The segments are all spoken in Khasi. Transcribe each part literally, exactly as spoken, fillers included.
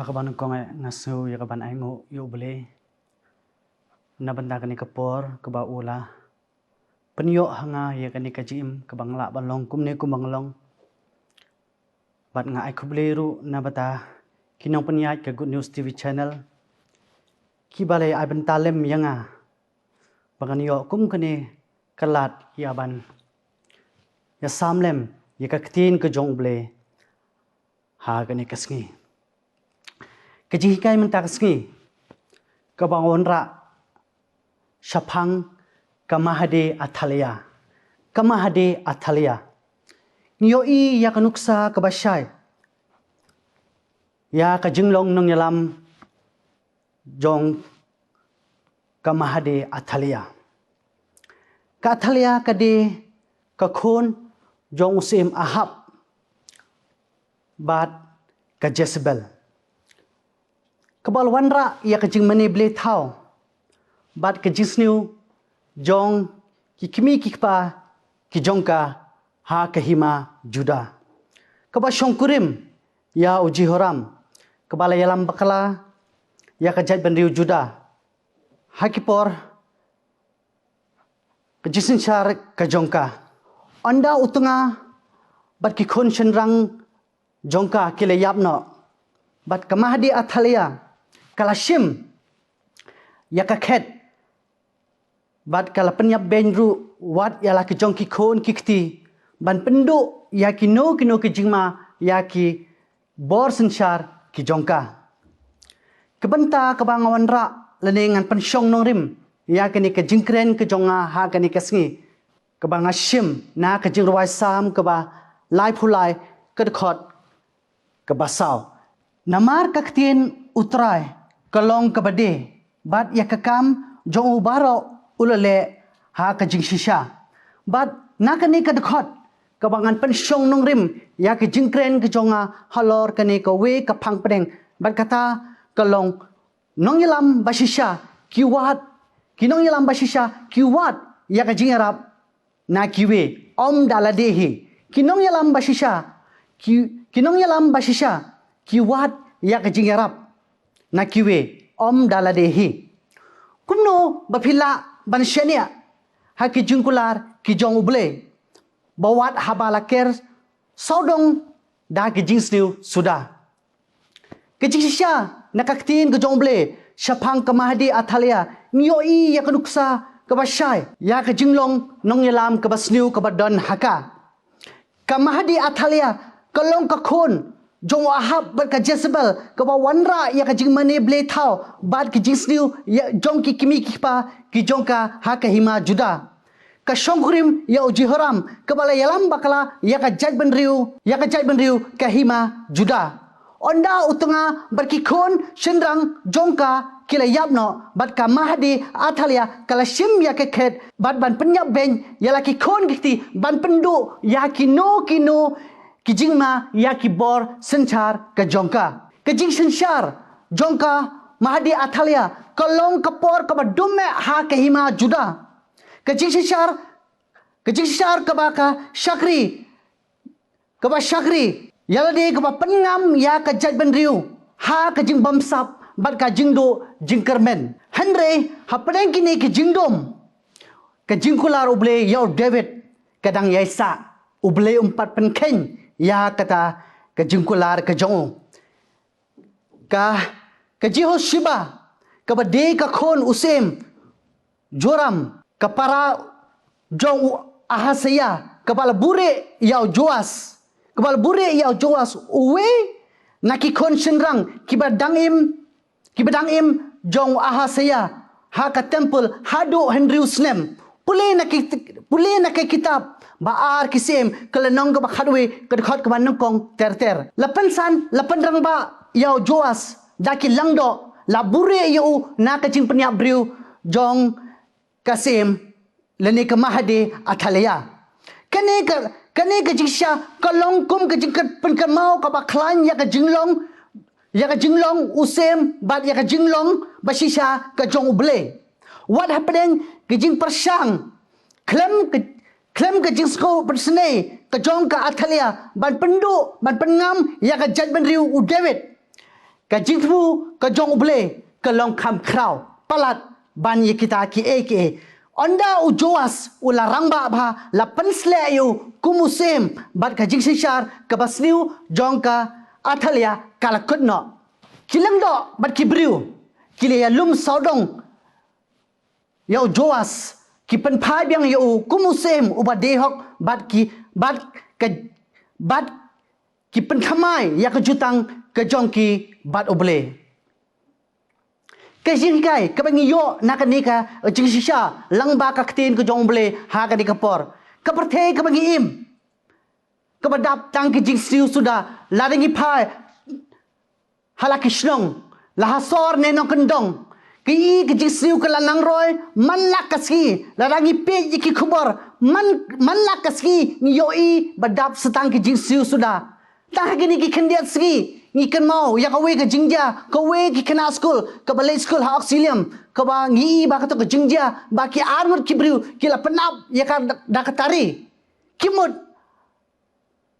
Kaba nyngkong eh nga sngew ïa kaban ainguh ïa U Blei na bynta kane ka por kaba u la pynïoh ha nga ïa kane ka jingim kaba nga lah ban long kumne kumba nga long. Bad nga ai khublei ruh na bynta ki nongpynïaid ka Good News T V channel kiba la ai bynta lem ïa nga ba ngan ïoh kum kane ka lad ïa ban ïa sam lem ïa ka ktien ka jong U Blei ha kane ka sngi. Ka jinghikai mynta ka sngi kaba nga wanrah shaphang ka Mahade Athalya. Ka Mahade Athalya. Ngi ïohi ïa ka nuksa kaba shai ïa ka jinglong nongïalam jong ka Mahade Athalya. Ka Athalya ka dei ka khun jong u syiem Ahab bad ka Jezebel. Kaba la wanrah ïa ka jingmane blei thaw bad ka jingsniew jong ki kmie ki kpa ki jong ka ha ka hima Juda. Kaba shongkurim ïa u Jehoram kaba la ïalam bakla ïa ka jaitbynriew Juda ha ki por ka jingsynshar ka jong ka. Ynda u tnga bad ki khun shynrang jong ka ki la ïap noh bad ka Mahade Athalya ka la shim ïa ka khet bad ka la pynïap beiñ ruh wat ïa la ki jong ki khun ki kti ban pynduh ïa kino kino ki jingma ïa ki bor synshar ki jong ka. Ka bynta kaba nga wanrah lane ngan pynshong nongrim ïa kane ka jingkren ka jong nga ha kane ka sngi kaba nga shim na ka jingrwai Salm kaba laiphew lai ka dkhot kaba saw. Namar ka ktien U Trai ka long kaba dei bad ïa ka kam jong u baroh u la leh ha ka jingshisha. Bad na kane ka dkhot kaba ngan pynshong nongrim ïa ka jingkren ka jong nga halor kane kawei ka phang pdeng bad kata ka long nongïalam ba shisha ki wad, ki nongïalam ba shisha ki wad ïa ka jingïarap na kiwei, ym da lade hi. Ki nongïalam ba shisha ki, ki nongïalam ba shisha ki wad ïa ka jingïarap na kiwei, ym da lade hi. Kumno ba phi lah ban shaniah ha ki jingkular ki jong U Blei ba wat haba la ker sawdong da ki jingsniew suda. Ka jingshisha na ka ktien ka jong U Blei shaphang ka Mahade Athalya ngi ïohi ïa ka nuksa kaba shai ïa ka jinglong nongïalam kaba sniew kaba don ha ka. Ka Mahade Athalya ka long ka khun jong u Ahab bad ka Jezebel kaba wanrah ïa ka jingmane blei thaw bad ka jingsniew ïa jong ki kmie ki kpa ki jong ka ha ka hima Juda. Ka shongkurim ïa u Jehoram kaba la ïalam bakla ïa ka jaitbynriew, ïa ka jaitbynriew ka hima Juda. Ynda u tnga bad ki khun shynrang jong ka ki la ïap noh bad ka Mahade Athalya ka la shim ïa ka khet bad ban pynïap beiñ ïa la ki khun ki kti ban pynduh ïa kino kino ki jingma ïa ki bor synshar ka jong ka. Ka jingsynshar jong ka Mahade Athalya ka long ka por kaba dum eh ha ka hima Juda. Ka jingsynshar, ka jingsynshar kaba ka shakri, kaba shakri ïa lade kaba pynngam ïa ka jaitbynriew ha ka jingbamsap bad ka jingduh jingkyrmen. Hynrei hapdeng kine ki jingdum ka jingkular U Blei ïa u David ka dang ïaisah. U Blei um pat pynkheiñ ïa kata ka jingkular ka jong u. Ka, ka Jehosheba kaba dei ka khun u syiem Joram, ka para jong u Ahazia kaba la buhrieh ïa u Joas, kaba la buhrieh ïa u Joas uwei na ki khun shynrang kiba dang im, kiba dang im jong u Ahazia ha ka temple haduh hynriew snem. Pule na ki, pule na ka kitab Ba Ar ki Syiem ka lynnong kaba khatwei ka dkhot kaba nyngkong ter ter. La pynsan, la pynrangbah ïa u Joas da ki langdoh, la buhrieh ïa u na ka jingpynïap briew jong ka syiem lane ka Mahade Athalya. Kane ka, kane ka jingshisha ka long kum ka jingpynkynmaw kaba khlaiñ ïa ka jinglong, ïa ka jinglong u syiem bad ïa ka jinglong ba shisha ka jong U Blei. Wat hapdeng ka jingpyrshang khlem ka, khlem ka jingsngew pynsnei ka jong ka Athalya ban pynduh ban pynngam ïa ka jaitbynriew u David. Ka jingthmu ka jong U Blei ka long kham khraw palat ban ïa kita kiei kiei. Ynda u Joas u la rangbah bha, la pynsleh ïa u kum u syiem, bad ka jingsynshar kaba sniew jong ka Athalia ka la kut noh. Ki lyngdoh bad ki briew ki la ïalum sawdong ïa u Joas, ki pynphai biang ïa u kum u syiem uba dei hok, bad ki, bad ka, bad ki pynthymmai ïa ka jutang ka jong ki bad U Blei. Ka jinghikai kaba ngi ïoh na kane ka jingshisha lyngba ka ktien ka jong U Blei ha kane ka por, ka pyrthei kaba ngi im, kaba dap tang ki jingsniew suda. Lada ngi phai ha la ki shnong, la ha sor ne nongkyndong, ka i ka jingsniew ka la nang roi man la ka sngi. Lada ngi peit ïa ki khubor man, man la ka sngi ngi ïohi ba dap sa tang ki jingsniew suda. Tang ha kine ki khyndiat sngi ngi kynmaw ïa kawei ka jingjia, kawei ki khynnah skul kaba leit skul ha Auxilium, kaba ngi i ba kato ka jingjia ba ki arngut ki briew ki la pynap ïa ka da, da ka tari. Ki mut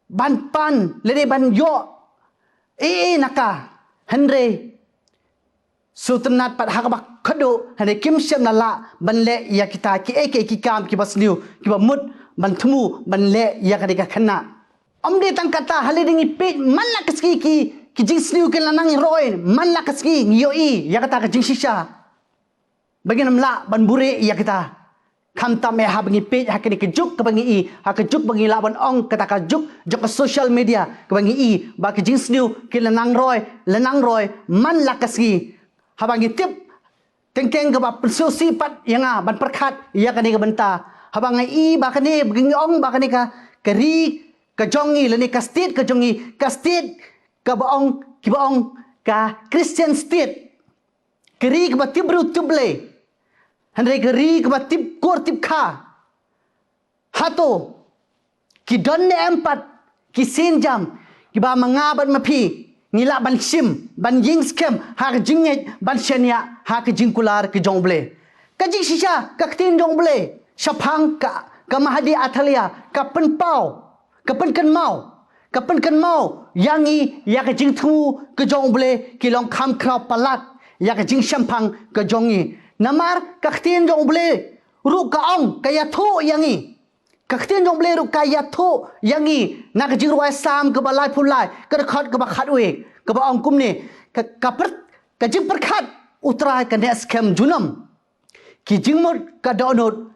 ban pan lane ban ïoh ei ei na ka, hynrei sngewtynnat pat ha kaba khadduh, hynrei kim shym la lah ban leh ïa kita kiei kiei ki kam kiba sniew, kiba mut ban thmu ban leh ïa kane ka khynnah. Ym dei tang kata, ha lade ngi peit man la ka sngi ki, ki jingsniew ki la nang roi man la ka sngi, ngi ïohi ïa kata ka jingshisha. Ba ngin ym lah ban buhrieh ïa kita. Khamtam eh haba ngi peit ha kane ka juk kaba ngi i, ha ka juk ba ngi lah ban ong kata ka juk jong ka social media kaba ngi i ba ki jingsniew ki la nang roi, la nang roi man la ka sngi. Haba ngi tip, teng teng kaba pynsngewsih pat ïa nga ban pyrkhat ïa kane ka bynta. Haba nga i ba kane, ba ngi ong ba kane ka, ka ri ka jong ngi lane ka state ka jong ngi, ka state kaba ong, kiba ong ka Christian state. Ka ri kaba tip briew tip Blei, hynrei ka ri kaba tip kur tip kha. Hato ki don ne em pat ki sienjam kiba ma nga bad ma phi ngi lah ban shim, ban ïeng skhem ha ka jingngeit, ban shaniah ha ka jingkular ka jong U Blei? Ka jingshisha ka ktien jong U Blei shaphang ka, ka Mahdi Athalia ka pynpaw, ka pynkynmaw, ka pynkynmaw ïa ngi ïa ka jingthmu ka jong U Blei ki long kham khraw palat ïa ka jingshemphang ka jong ngi. Namar ka ktien jong U Blei ruh ka ong, ka ïathuh ïa ngi. Ka ktien jong U Blei ruh ka ïathuh ïa ngi na ka Jingrwai Salm kaba laiphew lai, ka dkhot kaba khatwei, kaba ong kumne, ka, ka per-, ka jingpyrkhat U Trai ka neh skhem junom. Ki jingmut ka dohnud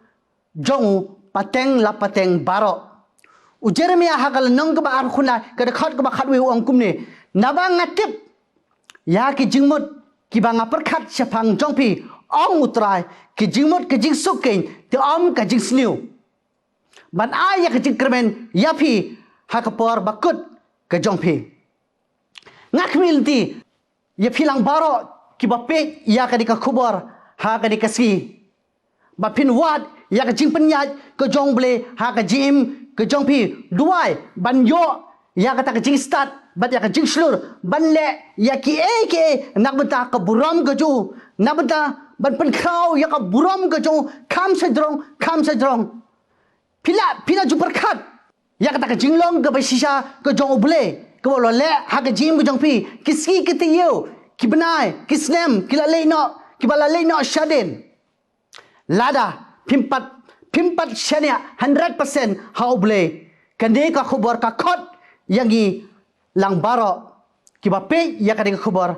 jong u pateng la pateng baroh. U Jeremiah ha ka lynnong kaba arphew khyndai, ka dkhot kaba khatwei u ong kumne: Naba nga tip ïa ki jingmut kiba nga pyrkhat shaphang jong phi, ong U Trai, ki jingmut ka jingsuk keiñ, te ym ka jingsniew, ban ai ïa ka jingkyrmen ïa phi ha ka por ba kut ka jong phi. Nga khmih lynti ïa phi lang baroh kiba peit ïa kane ka khubor ha kane ka sngi, ba phin wad ïa ka jingpynïaid ka jong U Blei ha ka jingim ka jong phi. Duwai ban ïoh ïa kata ka jingstad bad ïa ka jingshlur ban leh ïa kiei kiei na ka bynta ka burom ka jong u, na ka bynta ban pynkhraw ïa ka burom ka jong u kham shajrong, kham shajrong. Phi la, phi la ju pyrkhat ïa kata ka jinglong kaba shisha ka jong U Blei kaba u la leh ha ka jingim ka jong phi? Ki sngi ki taïew, ki bnai, ki snem ki la leit noh, kiba la leit noh shadien. Lada phim pat, phim pat shaniah hundred percent ha U Blei, kane ka khubor ka khot ïa ngi lang baroh kiba peit ïa kane ka khubor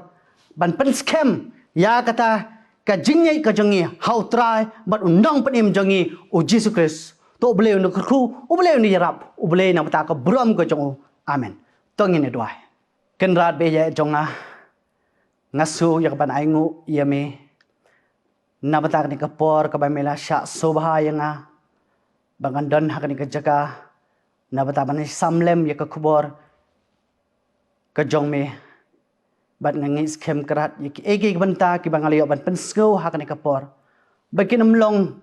ban pynskhem ïa kata ka jingngeit ka jong ngi ha U Trai bad U Nongpynim jong ngi U Jisu Khrist. To U Blei un kyrkhu, U Blei un ïarap, U Blei na ka bynta ka burom ka jong u. Amen. To ngin ïa duwai. Kynrad ba ïeit jong nga, nga sngew ïa ka ban ainguh ïa me na bynta kane ka por kaba me la shah sngewbha ïa nga ba ngan don ha kane ka jaka na bynta ban samlem ïa ka khubor ka jong me. Bad nga ngeit skhem kyrhai ïa kiei kiei ki bynta kiba nga la ïoh ban pynsngew ha kane ka por, ba kin ym long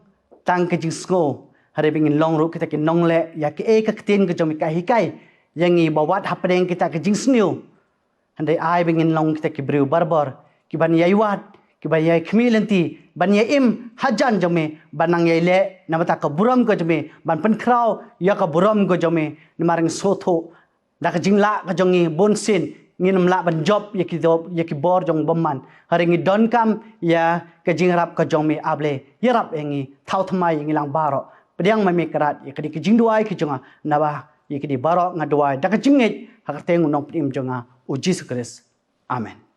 tang ka jingsngew, hynrei ba ngin long ruh kita ki nongleh ïa kiei ka ktien ka jong me ka hikai ïa ngi, ba wat hapdeng kita ki jingsniew, hynrei ai ba ngin long kita ki briew barabor kiban ïai wad, kiban ïai khmih lynti, ban ïai im hajan jong me, ban nang ïai leh na bynta ka burom ka jong me, ban pynkhraw ïa ka burom ka jong me. Namar ngi sngewthuh da ka jinglah ka jong ngi bunsien ngin ym lah ban jop ïa ki dop, ïa ki bor jong u bymman. Hynrei ngi donkam ïa ka jingïarap ka jong me, A Blei. Ïarap ïa ngi, thaw thymmai ïa ngi lang baroh. Pdiang ma me Kynrad ïa kane ka jingduwai ka jong nga, naba ïa kine baroh nga duwai da ka jingngeit ha ka kyrteng u Nongpynim jong nga, u Jisu Khrist. Amen.